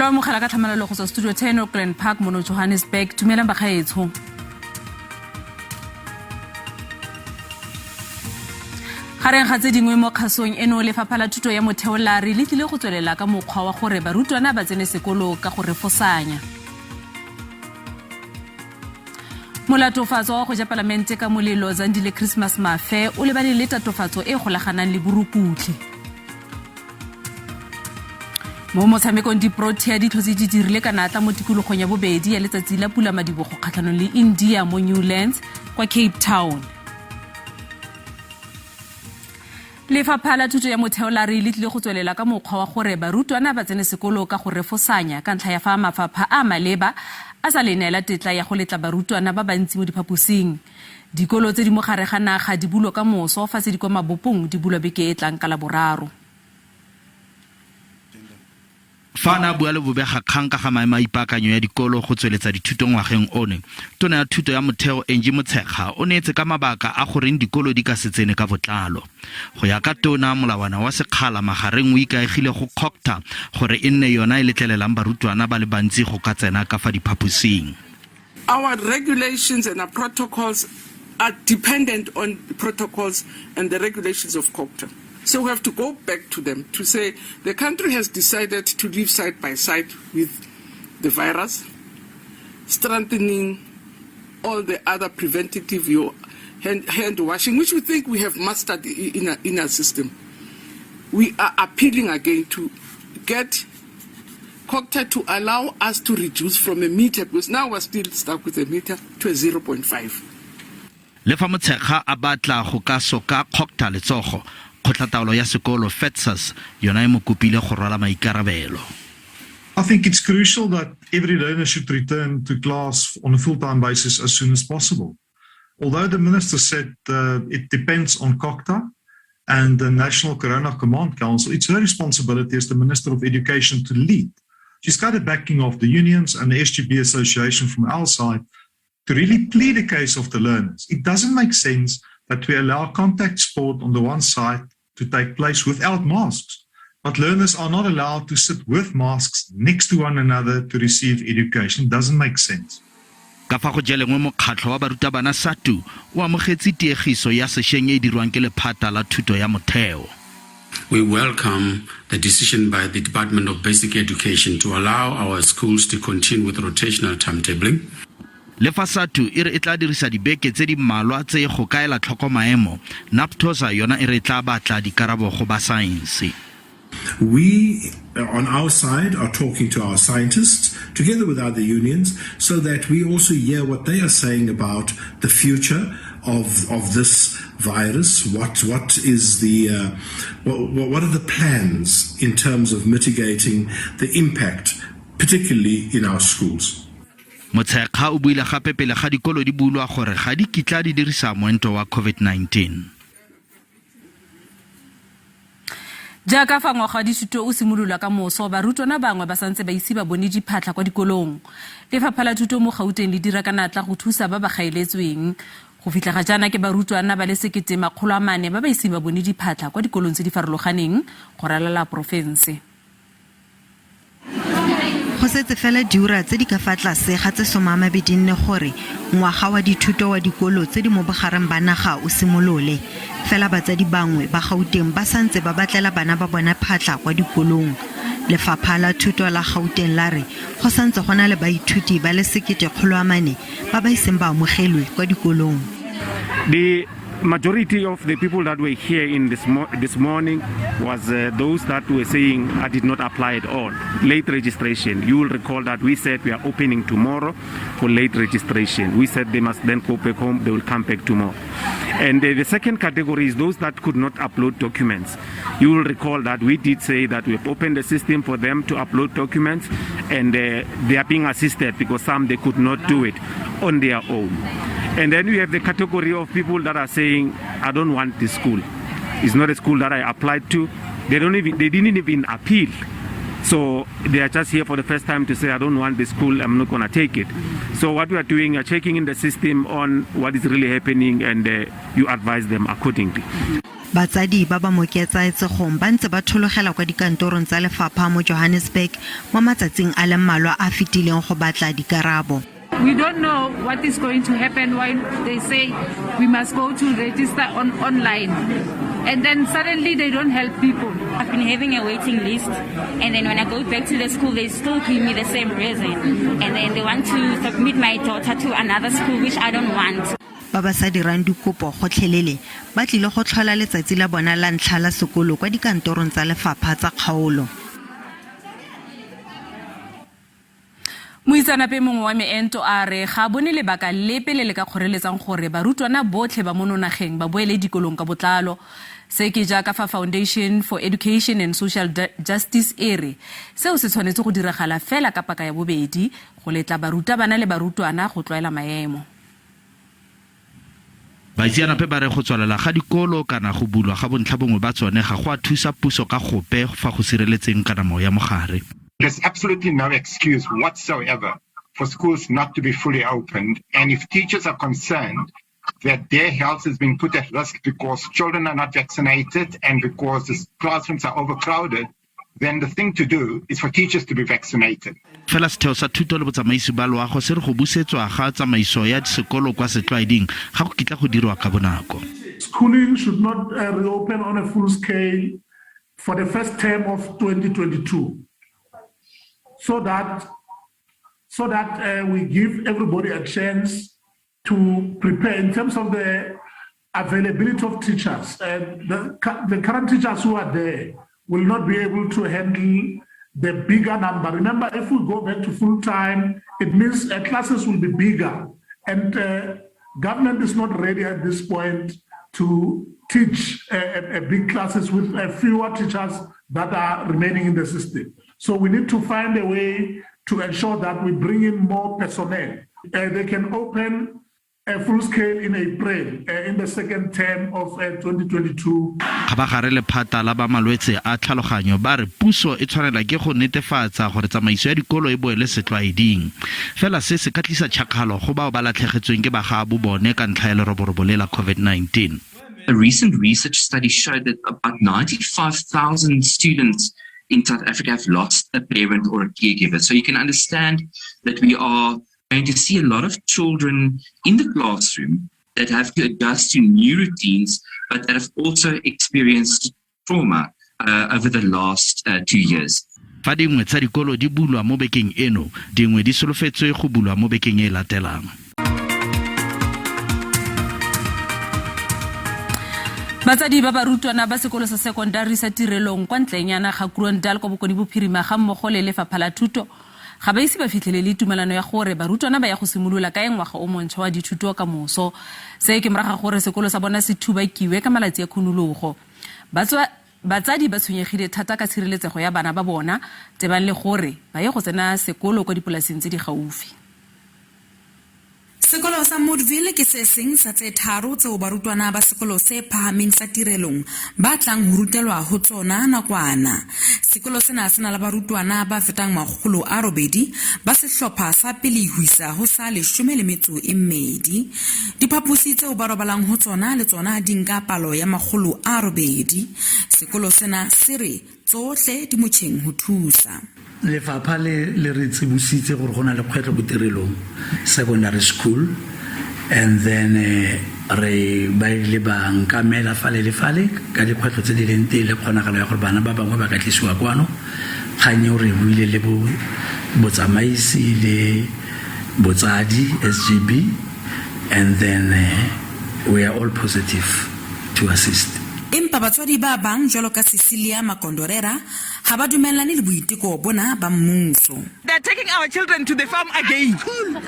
Re lo amogela ka tlhamalalo go tswa studio 10 Auckland Park mono Johannesburg. Dumelang bagaetsho. Gareng ga tse dingwe mo kgasong eno, lefapha la thuto ya motheo la re le tlile go tswelela ka mokgwa wa gore barutwana ba tsene sekolo ka go refosanya. Molatofatso wa go ja palamente ka molelo Zandile Christmas Mafe o lebane le tatofatso e golaganang le borukutlhi. Mo motshamekong, di-Protea di tlhotse di dirile ka natla mo tikologong ya bobedi ya letsatsi la pulamadibogo kgatlhanong le India mo Newlands kwa Cape Town. Lefapha la thuto ya motheo la re le tlile go tswelela ka mokgwa wa gore barutwana ba tsene sekolo ka go refosanya ka ntlha ya fa mafapha a maleba a sa le neela tetla ya go letla barutwana ba bantsi mo diphaposing. Dikolo tse di mo gare ga naga di bulwa ka moso, fa tse di kwa mabopong di bulwa beke e tlang ka Laboraro. Fa a ne a bua le bobegakgang ka ga maemo a ipaakanyo ya dikolo go tsweletsa dithuto ngwageng one, tona ya thuto ya motheo Angie Motshekga o neetse ka mabaka a goreng dikolo di ka se tsene ka botlalo. Go ya ka tona, molawana wa sekgala magareng o ikaegile go COGTA gore e nne yona e letlelelang barutwana ba le bantsi go ka tsena ka fa diphaposing. Our regulations and our protocols are dependent on the protocols and the regulations of COGTA. So we have to go back to them to say the country has decided to live side by side with the virus, strengthening all the other preventative, your hand washing, which we think we have mastered in our system. We are appealing again to get COGTA to allow us to reduce from a meter, because now we're still stuck with a meter, to a 0.5. Le fa Motshekga a batla go ka soka COGTA letsogo, kgotlataolo ya sekolo FEDSAS yona e mo kopile go rwala maikarabelo. I think it's crucial that every learner should return to class on a full-time basis as soon as possible. Although the minister said it depends on COGTA and the National Corona Command Council, it's her responsibility as the Minister of Education to lead. She's got the backing of the unions and the SGB Association from our side to really plead the case of the learners. It doesn't make sense that we allow contact sport on the one side to take place without masks, but learners are not allowed to sit with masks next to one another to receive education. It doesn't make sense. Ka fa go jelengwe, mokgatlho wa barutabana SADTU o amogetse tiegiso ya sešweng e e dirwang ke lephata la thuto ya motheo. We welcome the decision by the Department of Basic Education to allow our schools to continue with rotational timetabling. Le fa SADTU e re e tla dirisa dibeke tse di mmalwa tse go kaela tlhoko maemo, NAPTOSA yona e re e tla batla dikarabo go ba saense. We, on our side, are talking to our scientists together with other unions so that we also hear what they are saying about the future of this virus. What are the plans in terms of mitigating the impact, particularly in our schools? Motshekga o buile gape pele ga dikolo di bulwa gore ga di kitla di dirisa moento wa COVID-19. Jaaka fa ngwaga wa dithuto o simololwa ka moso, barutwana bangwe ba santse ba ise ba bone diphatlha kwa dikolong. Lefapha la thuto mo Gauteng le dira ka natla go thusa ba ba gaeletsweng. Go fitlha ga jaana ke barutwana ba le 1400 ba ba iseng ba bone diphatlha kwa dikolong tse di farologaneng go ralala porofense. Go setse fela diura tse di ka fa tlase ga tse 24 gore ngwaga wa dithuto wa dikolo tse di mo bogareng ba naga o simolole, fela batsadi bangwe ba Gauteng ba santse ba batlela bana ba bona phatlha kwa dikolong. Lefapha la thuto la Gauteng la re go santse go na le baithuti ba le 1400 ba ba iseng ba amogelwe kwa dikolong. The majority of the people that were here in this morning was those that were saying, "I did not apply at all." Late registration. You will recall that we said we are opening tomorrow for late registration. We said they must then go back home, they will come back tomorrow. And the second category is those that could not upload documents. You will recall that we did say that we have opened the system for them to upload documents, and they are being assisted because some, they could not do it on their own. And then we have the category of people that are saying, "I don't want this school. It's not a school that I applied to." They didn't even appeal. So they are just here for the first time to say, "I don't want this school, I'm not gonna take it." So what we are doing, we are checking in the system on what is really happening, and you advise them accordingly. Batsadi ba ba mo ketsaetsegong ba ntse ba thologela kwa dikantorong tsa lefapha mo Johannesburg mo matsatsing a le mmalwa a fetileng go batla dikarabo. We don't know what is going to happen when they say we must go to register on online. And then suddenly they don't help people. I've been having a waiting list, and then when I go back to the school, they still give me the same reason. And then they want to submit my daughter to another school, which I don't want. Ba ba sa dirang dikopo gotlhelele ba tlile go tlhola letsatsi la bona la ntlha la sekolo kwa dikantorong tsa lefapha tsa kgaolo. Moitseanape mongwe wa meento a re ga bone lebaka lepe le le ka kgoreletsang gore barutwana botlhe ba mono nageng ba boele dikolong ka botlalo. Se ke jaaka fa Foundation for Education and Social Justice e re seo se tshwanetse go diragala fela ka paka ya bobedi go letla barutabana le barutwana go tlwaela maemo. Baitseanape ba re go tswalela ga dikolo kana go bulwa ga bontlha bongwe ba tsone ga go a thusa puso ka gope fa go sireletseng kanamo ya mogare. There's absolutely no excuse whatsoever for schools not to be fully opened. And if teachers are concerned that their health is being put at risk because children are not vaccinated and because the classrooms are overcrowded, then the thing to do is for teachers to be vaccinated. Fela setheo sa thuto le botsamaisi ba loago se re go busetswa ga tsamaiso ya sekolo kwa setlwaeding ga go kitla go dirwa ka bonako. Schooling should not reopen on a full scale for the first term of 2022, so that we give everybody a chance to prepare in terms of the availability of teachers. The current teachers who are there will not be able to handle the bigger number. Remember, if we go back to full time, it means classes will be bigger. And government is not ready at this point to teach big classes with fewer teachers that are remaining in the system. So we need to find a way to ensure that we bring in more personnel. They can open a full scale in April, in the second term of 2022. Kgabagare lephata la ba malwetse a tlhaloganyo ba re puso e tshwanela ke go netefatsa gore tsamaiso ya dikolo e boele setlwaeding. Fela se se ka tlisa tšhakgalo go bao ba latlhegetsweng ke bagaabo bone ka ntlha ya leroborobo le la COVID-19. A recent research study showed that about 95,000 students in South Africa have lost a parent or a caregiver. So you can understand that we are going to see a lot of children in the classroom that have to adjust to new routines, but that have also experienced trauma over the last 2 years. Fa dingwe tsa dikolo di bulwa mo bekeng eno, dingwe di solofetswe go bulwa mo bekeng e latelang. Batsadi ba barutwana ba sekolo sa sekondari sa Tirelong kwa ntlenyana ga Kroondal kwa Bokone Bophirima ga mmogo le lefapha la thuto ga ba ise ba fitlhelele tumelano ya gore barutwana ba ya go simolola kae ngwaga o montšhwa wa dithuto ka moso. Se ke morago ga gore sekolo sa bona se thubakiwe ka malatsi a khunologo. Batsadi ba tshwenyegile thata ka tshireletsego ya bana ba bona tebang le gore ba ye go tsena sekolo kwa dipolaseng tse di gaufi. Sekolo sa Moodville ke se seng sa tse tharo tseo barutwana ba sekolo se phahameng sa Tirelong ba tlang ho rutelwa ho tsona nakwana. Sekolo sena se na le barutwana ba fetang 800 ba sehlopha sa pele ho isa ho sa 12. Diphaposi tseo ba robalang ho tsona le tsona di nka palo ya 800. Sekolo sena se re tsohle di motjheng ho thusa. Lefapha le re tsebositse gore go na le kgwetlho ko Tirelong Secondary School, and then re ba ile ba nkamela fale le fale ka dikgwetlho tse di leng teng le kgonagalo ya gore bana ba bangwe ba ka tlisiwa kwano. Kgang eo re buile le botsamaisi le botsadi SGB, and then we are all positive to assist. Empa batswadi ba bang jwalo ka Cecilia Makondorera ha ba dumellane le boiteko bona ba mmuso. They are taking our children to the farm again.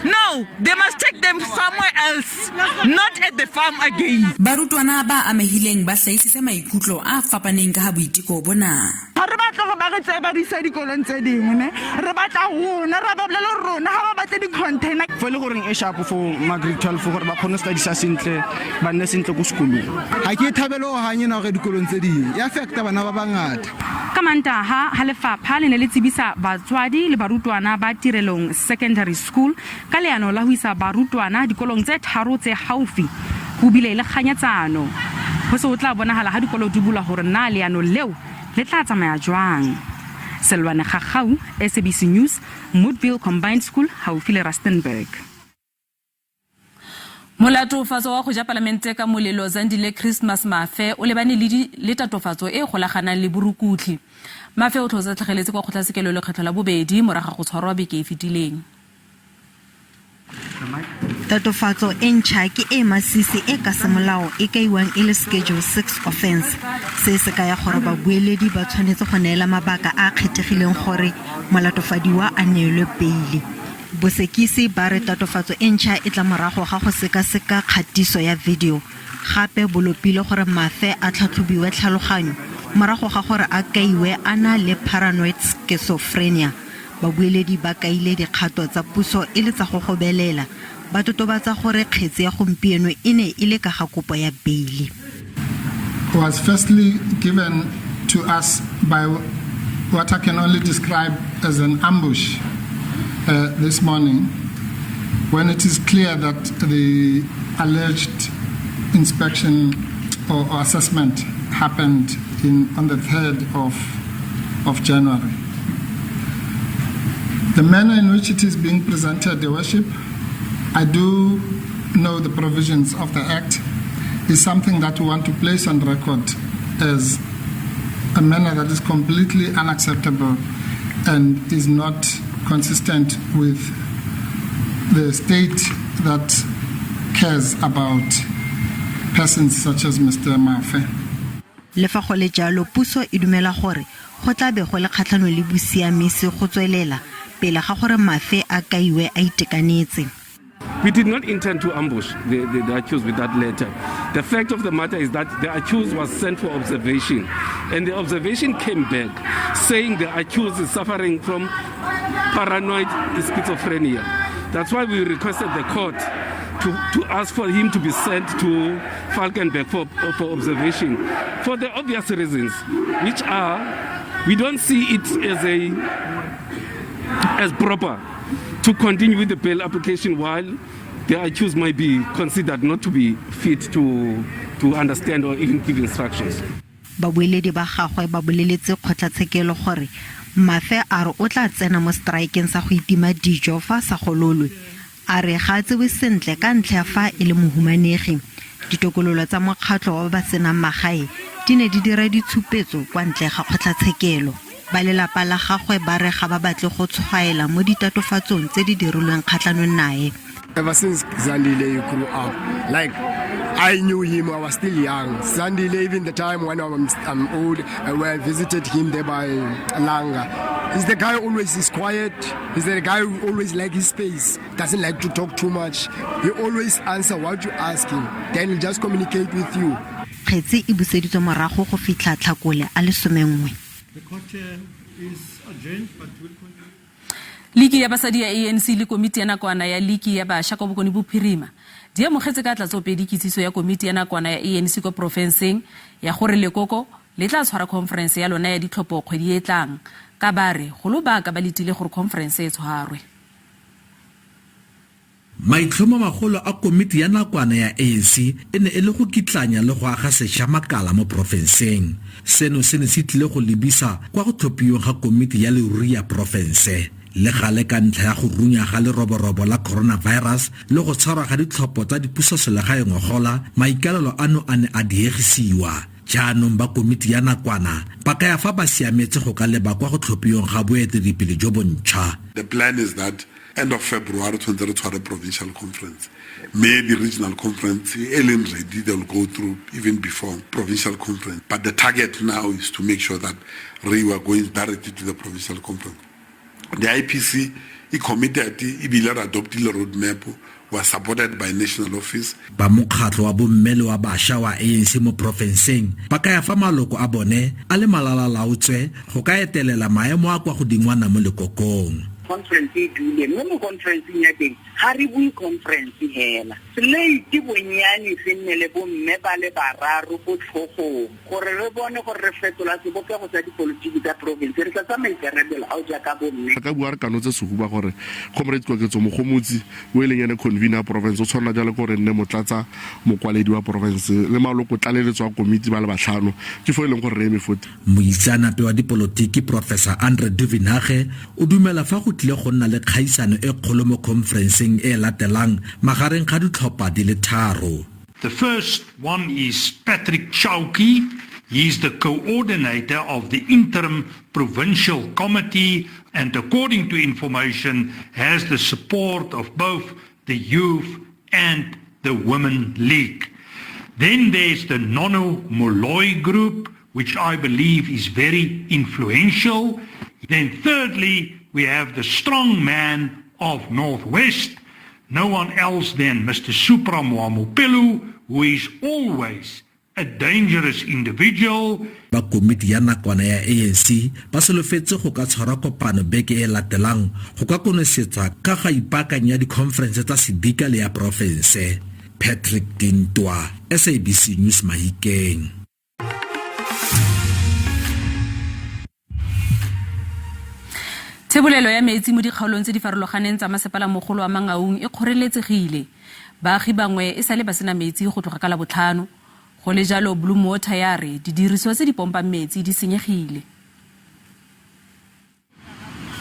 No, they must take them somewhere else, not at the farm again. Barutwana ba amehileng ba hlahisitse maikutlo a fapaneng ka ha boiteko bona. Ha re batle hore ba re tseye ba re ise dikolong tse dingwe, ne? Re batla rona, ra ba bolella hore rona ha ba batle di-container. Fo e le goreng e sharp for ma grade 12 gore ba kgone ho studyisa sentle, ba nne sentle ko sekolong. Ha ke e thabele ho hang ena hore dikolong tse ding e affecta bana ba bangata. Ka Mantaha ha lefapha le ne le tsebisa batswadi le barutwana ba Tirelong Secondary School ka leano la ho isa barutwana dikolong tse tharo tse haufi, ho bile le kganyetsano. Ho se ho tla bonahala ha dikolo di bulwa hore na leano leo le tla tsamaya jwang. Selwane Kgakgau, SABC News, Moodville Combined School, haufi le Rustenburg. Molatofatso wa go ja palamente ka molelo Zandile Christmas Mafe o lebane le, le tatofatso e e golaganang le borukutlhi. Mafe o tlhotse tlhageletse kwa kgotlatshekelo lekgetlho la bobedi morago ga go tshwarwa beke e fetileng. Tatofatso e ntšha ke e masisi e ka semolao e kaiwang e le Schedule 6 offense. Se se kaya gore babueledi ba tshwanetse go neela mabaka a a kgethegileng gore molatofadiwa a neelwe peile. Bosekisi ba re tatofatso e ntšha e tla morago ga go sekaseka kgatiso ya video. Gape bo lopile gore Mafe a tlhatlhobiwe tlhaloganyo morago ga gore a kaiwe a na le paranoid schizophrenia. Babueledi ba kaile dikgato tsa puso e le tsa go gobelela, ba totobatsa gore kgetse ya gompieno e ne e le ka ga kopo ya beile. Was firstly given to us by what I can only describe as an ambush uh, this morning, when it is clear that the alleged inspection or, or assessment happened in, on the 3rd of, of January. The manner in which it is being presented, Your Worship, I do know the provisions of the Act, is something that we want to place on record as a manner that is completely unacceptable and is not consistent with the state that cares about persons such as Mr. Mafe. Le fa go le jalo, puso e dumela gore go tla be go le kgatlhanong le bosiamisi go tswelela pele ga gore Mafe a kaiwe a itekanetse. We did not intend to ambush the, the, the accused with that letter. The fact of the matter is that the accused was sent for observation, and the observation came back saying the accused is suffering from paranoid schizophrenia. That's why we requested the court to, to ask for him to be sent to Falkenberg for, for observation for the obvious reasons, which are we don't see it as a as proper to continue with the bail application while the accused might be considered not to be fit to, to understand or even give instructions. Babueledi ba gagwe ba boleletse kgotlatshekelo gore Mafe a re o tla tsena mo strikeng sa go itima dijo fa a sa gololwe. A re ga a tsewe sentle ka ntlha ya fa e le mohumanegi. Ditokololo tsa mokgatlho wa ba ba senang magae di ne di dira ditshupetso kwa ntle ga kgotlatshekelo. Ba lelapa la gagwe ba re ga ba batle go tshwaela mo ditatofatsong tse di dirilweng kgatlhanong nae. Ever since Zandile grew up, like I knew him, I was still young. Zandile, even the time when I'm, I'm old, when I visited him there by Langa, he's the guy always is quiet. He's the guy who always like his space, doesn't like to talk too much. He always answer what you ask him. Then he'll just communicate with you. Kgetse e buseditswe morago go fitlha Tlhakole a le somenngwe. Liki ya basadi ya ANC le komiti ya nakwana ya liki ya bašwa kwa Bokone Bophirima di amogetse ka tlatsopedi kitsiso ya komiti ya nakwana ya ANC kwa porofenseng ya gore lekoko le tla tshwara khonferense ya lona ya ditlhopho kgwedi e e tlang, ka ba re go lobaka ba letile gore khonferense e tshwarwe. Maitlhomomagolo a komiti ya nakwana ya ANC e ne e le go kitlanya le go aga sešwa makala mo porofenseng. Seno se ne se tlile go lebisa kwa go tlhophiweng ga komiti ya leruri ya porofense. Le gale ka ntlha ya go runya ga leroborobo la coronavirus le go tshwarwa ga ditlhopho tsa dipusoselegae ngogola, maikaelelo ano a ne a diegisiwa. Jaanong ba komiti ya nakwana ba kaya fa ba siametse go ka leba kwa go tlhophiweng ga boeteledipele jo bontšhwa. The plan is that end of February tshwanetse re tshware provincial conference mme the regional conference e leng ready they will go through even before provincial conference but the target now is to make sure that we are going directly to the provincial conference the IPC e committed ebile re adoptile road map was supported by national office. Ba mokgatlho wa bomme le wa bašwa wa ANC mo porofenseng ba kaya fa maloko a bone a le malalalaotswe go ka etelela maemo a kwa godingwana mo lekokong. Conference e dule, mme mo conferenceng ya teng ga re bue conference hela. Slate bonyane se nne le bomme ba le bararo ko tlhogong gore re bone gore re fetola sebopego sa dipolotiki tsa province. Re tla tsaya maikarabelo ao jaaka bomme. Re ka bua re kanotse sehuba gore Comrade Koketso Mogomotsi o e leng ene convener ya porofense o tshwanela jalo ke gore e nne motlatsa mokwaledi wa porofense le maloko tlaleletso a komiti ba le batlhano ke fo e leng gore re eme fo teng. Moitseanape wa dipolotiki Professor Andre Duvenhage o dumela fa go tlile go nna le kgaisano e kgolo mo khonferenseng e latelang magareng ga ditlhopha di le tharo. The first one is Patrick Chauke. He is the coordinator of the interim provincial committee and according to information has the support of both the youth and the Women League. Then there's the Nono Moloi group, which I believe is very influential. Then thirdly, we have the strong man of Northwest, no one else than Mr. Supra Mahumapelo, who is always a dangerous individual. Ba komiti ya nakwana ya ANC ba solofetse go ka tshwara kopano beke e latelang go ka konosetsa ka ga ipaakanyo ya dikhonferense tsa sedika le ya porofense. Patrick Dintwa, SABC News Mahikeng. Thebolelo ya metsi mo dikgaolong tse di farologaneng tsa masepala mogolo wa Mangaung e kgoreletsegile. Baagi bangwe e sale ba sena metsi go tloga ka Labotlhano. Go le jalo, Bloem Water ya re didiriswa tse di pompang metsi di senyegile.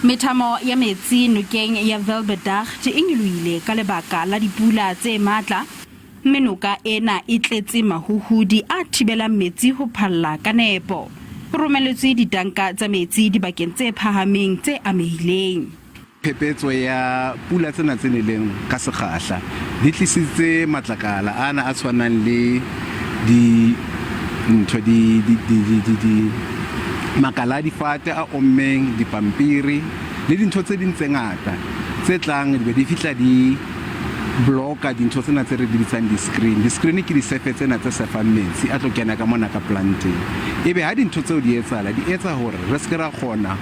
Methamo ya metsi nokeng ya Welbedacht e nyolohile ka lebaka la dipula tse matla mme noka ena e tletse mahuhudi a thibelang metsi ho phalla ka nepo. Ho romeletswe ditanka tsa metsi dibakeng tse phahameng tse amehileng. Phepetso ya pula tsena tse neleng ka sekgahla di tlisitse matlakala ana a tshwanang le di ntho di di di di di di makala a difate a ommeng, dipampiri le dintho tse ding tse ngata tse tlang di be di fihla di bloka dintho tsena tse re di bitsang di-screen. Di-screen ke disefe tsena tse sefang metsi a tlo kena ka mona ka planteng. Ebe ha dintho tseo di etsahala, di etsa hore re se ke ra kgona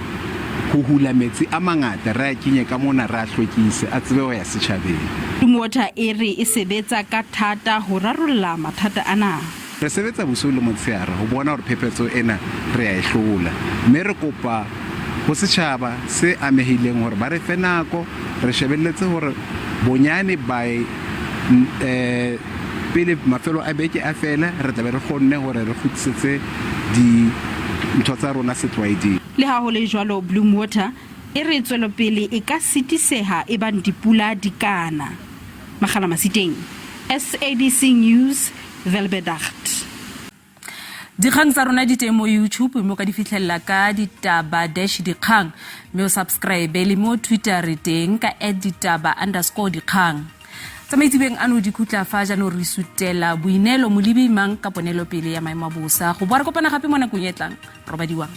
ho hula metsi a mangata re a kenye ka mona re a hlwekise a tsebe ho ya setjhabeng. Bloem Water e re e sebetsa ka thata ho rarolla mathata ana. Re sebetsa bosiu le motshehare ho bona hore phephetso ena re a e hlola mme re kopa ho setjhaba se amehileng hore ba re fe nako re shebelletse hore bonyane by pele mafelo a beke a fela re tla be re kgonne hore re kgutlisetse dintho tsa rona setlwaeding. Le ha ho le jwalo, Bloem Water e re tswelopele e ka sitiseha ebang dipula di ka na. Makgala Masiteng, SABC News, Welbedacht. Dikgang tsa rona di teng mo YouTube mme o ka di fitlhelela ka ditaba dash dikgang mme o subscribe le mo Twitter re teng ka at ditaba underscore dikgang. Tsa maitsebeng ano di khutla fa jaanong re sutela boineelo molebi mang ka ponelopele ya maemo a bosa go boa re kopana gape mo nakong e tlang robadiwang.